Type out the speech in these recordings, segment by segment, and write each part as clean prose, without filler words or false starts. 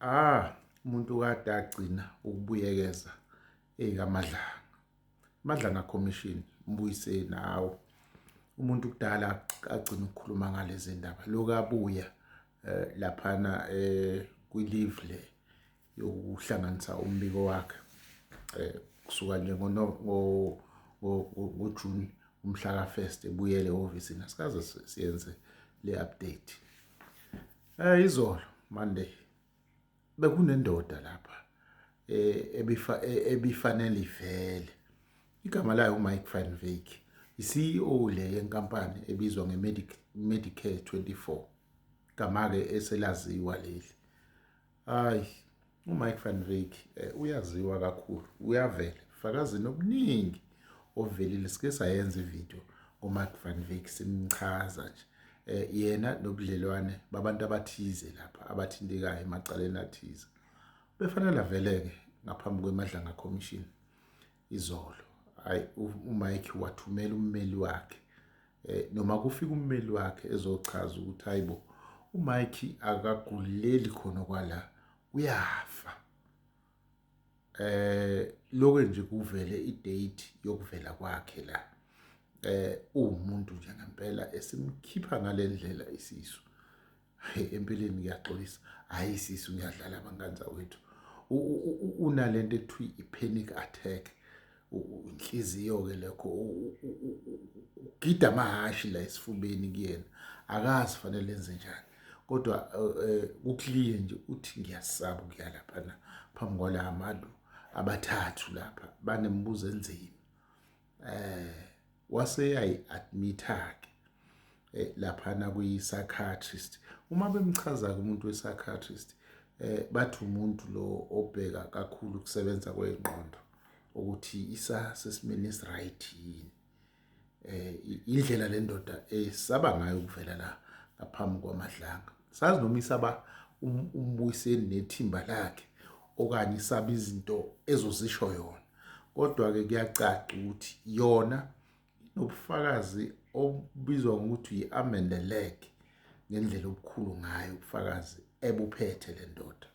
Ah, umuntu kade agcina ukubuyekeza eyikaMadlanga. Madlanga Commission, mbuyiseni hawu. Umuntu kudala agcina ukukhuluma ngalezi ndaba. Lokhu abuya laphana kwi-leave le yokuhlanganisa umbiko wakhe kusuka nje ngoJune umhla ka-1 ebuyele ehhovisini, asikaze siyenze le update. Izolo Monday bekunendoda lapha ebifanele ivele, igama layo uMike van Wyk, i-CEO le yenkampani ebizwa nge-Medicare 24, igama-ke eselaziwa leli. Hayi, uMike van Wyk uyaziwa kakhulu, uyavela fakazini obuningi ovelile. Sike sayenza ividiyo ngoMike van Wyk simchaza nje yena nobudlelwane babantu abathize lapha abathintekayo emacaleni athize. Befanele aveleke ngaphambi kweMadlanga Commission izolo. Hayi, uMike wathumela ummeli wakhe, noma kufika ummeli wakhe ezochaza ukuthi hayibo, uMike akaguleli khona kwala, uyafa. Lokho nje kuvele idate yokuvela kwakhe la, uwumuntu nje ngempela esimkhipha ngalendlela isisu. Empeleni ngiyaxolisa, hayi isisu, ngiyadlala abangani zakwethu. Unalento ekuthiwa i-panic attack, inhliziyo-ke lokho, ugida amahhashi la esifubeni kuyena, akazi fanele enze njani. Kodwa ku-clear nje uthi ngiyasaba ukuya laphana phambi kwala abantu abathathu lapha banemibuzo enzima. Wase yayi-admit-a-ke laphana kwi-psychiatrist. Uma bemchaza-ke umuntu we-psychiatrist, bathi umuntu lo obheka kakhulu ukusebenza kwengqondo ukuthi isasesimeni esi-right yini. Indlela le ndoda esaba ngayo ukuvela la ngaphambi kwaMadlanga, sazi noma isaba umbuyiseni nethimba lakhe okanye isaba izinto ezozisho yona, kodwa-ke kuyacaca ukuthi yona inobufakazi obizwa ngokuthi yi-arm and the leg ngendlela obukhulu ngayo ubufakazi ebuphethe le ndoda.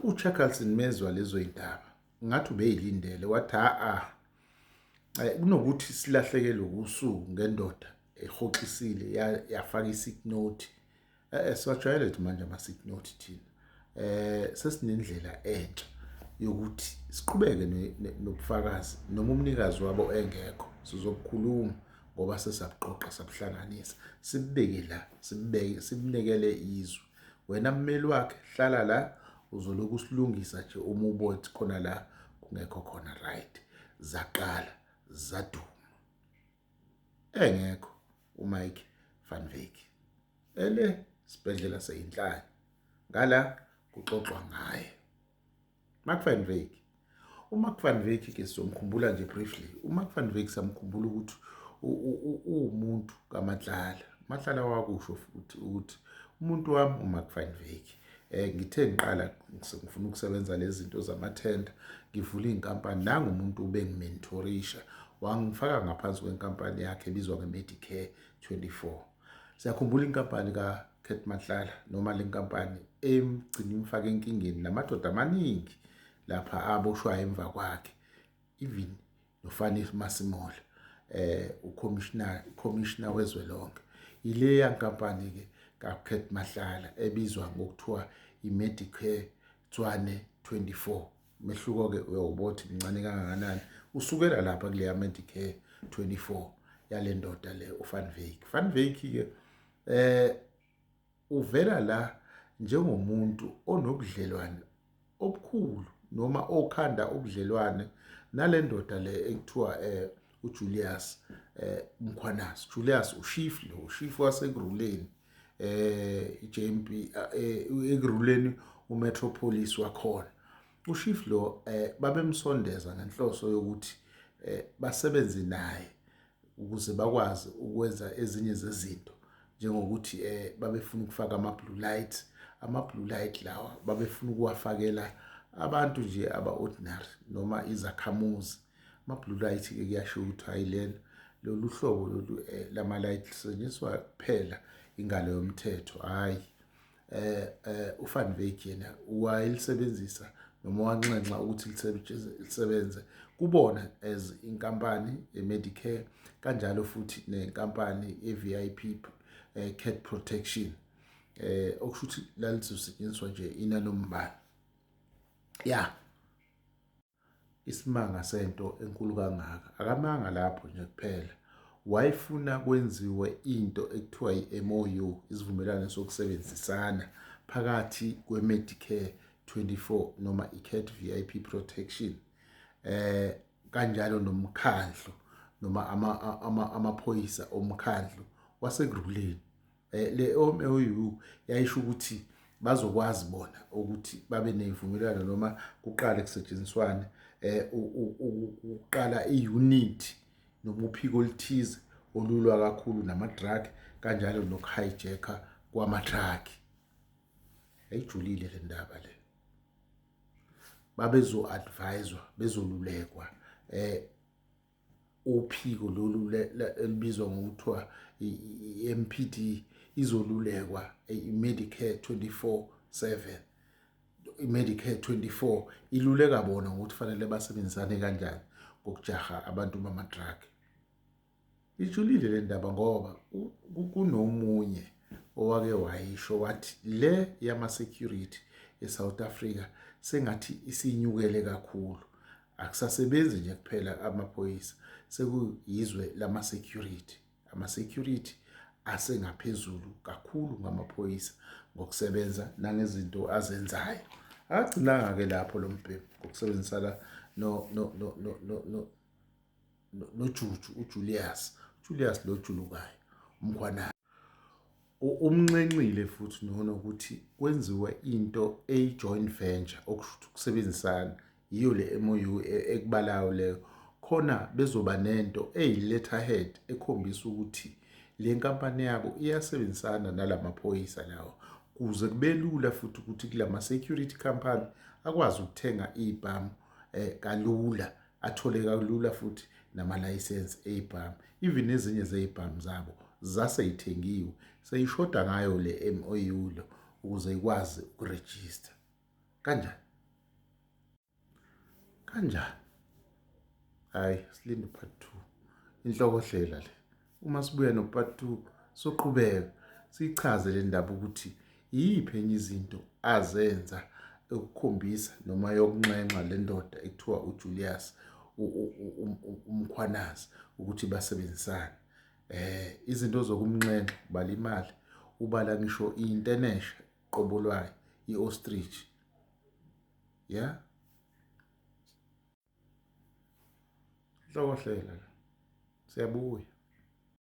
UChuckalson mezwa lezo indaba ngathi ubeyilindele, wathi a kunokuthi silahlekelwe usuku ngendoda ehoxisile yafaka i-sick note. Siwajwayele manje ama-sick note thina. Sesinendlela entsha yokuthi siqhubeke nobufakazi noma umnikazi wabo engekho, sizobukhuluma ngoba sesabuqoqa sabuhlanganisa, sibubeke la, sibubeke, sibunikele izwe. Wena mmeli wakhe hlala la, uzoloku usilungisa nje uma ubona khona la kungekho khona right. Zaqala zaduma engekho uMike van Wyk ele sibhedlela seyinhlanya, ngala kuxoxwa ngaye Mark van Wyk. UMark van Wyk ke sizomkhumbula nje briefly. UMark van Wyk samkhumbula ukuthi uwumuntu kaMatlala. Matlala wakusho futhi ukuthi umuntu wami uMark van Wyk, ngithe ngiqala ngifuna ukusebenza lezi zinto zamathenda, ngivula inkampani, nanga umuntu ubengimentorisha, wangifaka ngaphansi kwenkampani yakhe ebizwa ngeMedicare 24. Siyakhumbula inkampani kaCat Matlala, noma le nkampani emgcina imfaka enkingeni namadoda amaningi lapha aboshwayo emva kwakhe, even noFannie Masemola, ucommissioner wezwe lonke. Ileya nkampani ke kaCat Matlala ebizwa ngokuthiwa iMedicare Tshwane 24. Mehluko ke uyawubona ukuthi mncane kangakanani usukela lapha kuleya Medicare 24 yale ndoda le uVan Wyk. Van Wyk ke uvela la njengomuntu onobudlelwane obukhulu noma okhanda ubudlelwane nale ndoda le ekuthiwa uJulius Mkhwanazi. Julius uchief lo, uchief waseKurhuleni, iJMB eKurhuleni, uMetropolis wakhona. Uchief lo babemsondeza ngenhloso yokuthi basebenze naye ukuze bakwazi ukwenza ezinye zezinto, njengokuthi babefuna ukufaka ama blue light. Ama blue light lawa babefuna ukuwafakela abantu nje aba ordinary noma izakhamuzi. Ama blue light ke kuyasho ukuthi hayi, lena lolu hlobo lolu lama light lisetshenziswa kuphela ingalo yomthetho. Hayi, uVan Wyk yena wayelisebenzisa noma wanxenxa ukuthi lisebenze kubona as inkampani ye-Medicare, kanjalo futhi nenkampani ye-VIP Cat Protection, okusho ukuthi lalizosetshenziswa nje inanombani. Ya, isimanga sento enkulu kangaka. Akamanga lapho nje kuphela, wayefuna kwenziwe into ekuthiwa i-MOU, isivumelwano sokusebenzisana phakathi kwe-Medicare 24 noma i-Cat VIP Protection, kanjalo nomkhandlu noma amaphoyisa omkhandlu waseKurhuleni. Le MOU yayisho ukuthi bazokwazi bona ukuthi babe nezivumelwano noma kuqale kusetshenziswane, ukuqala i-unit noma uphiko oluthize olulwa kakhulu nama-drug, kanjalo nokuhijacka kwama-truck. Ayijulile le ndaba le. Babezo-adviswa, bezolulekwa uphiko lolu elibizwa ngokuthiwa i-MPD, izolulekwa i-Medicare 24/7. I-Medicare 24 iluleka bona ngokuthi fanele basebenzisane kanjani ngokujaha abantu bama-drug. Ijulile le ndaba ngoba kunomunye owake wayisho wathi le yama-security e-South Africa sengathi isinyukele kakhulu, akusasebenzi nje kuphela amaphoyisa, sekuyizwe lama-security. Ama-security asengaphezulu kakhulu ngamaphoyisa ngokusebenza nangezinto azenzayo. Akagcinanga-ke lapho lo mbhemu ngokusebenzisana no no no no no no noJuju uJulius, Julius lo julukayo uMkhwanazi. Umnxenxile futhi nona ukuthi kwenziwe into eyi-joint venture, okusho ukuthi ukusebenzisana, yiyo le MOU ekubalayo leyo, khona bezoba nento eyi-letterhead ekhombisa ukuthi le nkampani yabo iyasebenzisana nalamaphoyisa lawa, kuze kube lula futhi ukuthi kulama security company akwazi ukuthenga ibhamu kalula, athole kalula futhi namalayisensi eyibhamu. Even ezinye zeyibhamu zabo zaseyithengiwe, seyishoda ngayo le MOU lo ukuze ikwazi ukurejista. Kanjani? Kanjani? Hayi, silinde part 2. Inhlokohlela le. Uma sibuya no part 2 soqhubeka sichaze le ndaba ukuthi iyiphi enye izinto azenza ukukhombisa noma yokunxenxa le ndoda ekuthiwa uJulius uMkhwanazi ukuthi basebenzisane. Izinto zokumnxenxa, ubala imali, ubala ngisho intenesha qobo lwayo, i-ostrich. Yeah? Hlokohlela la. Siyabuya.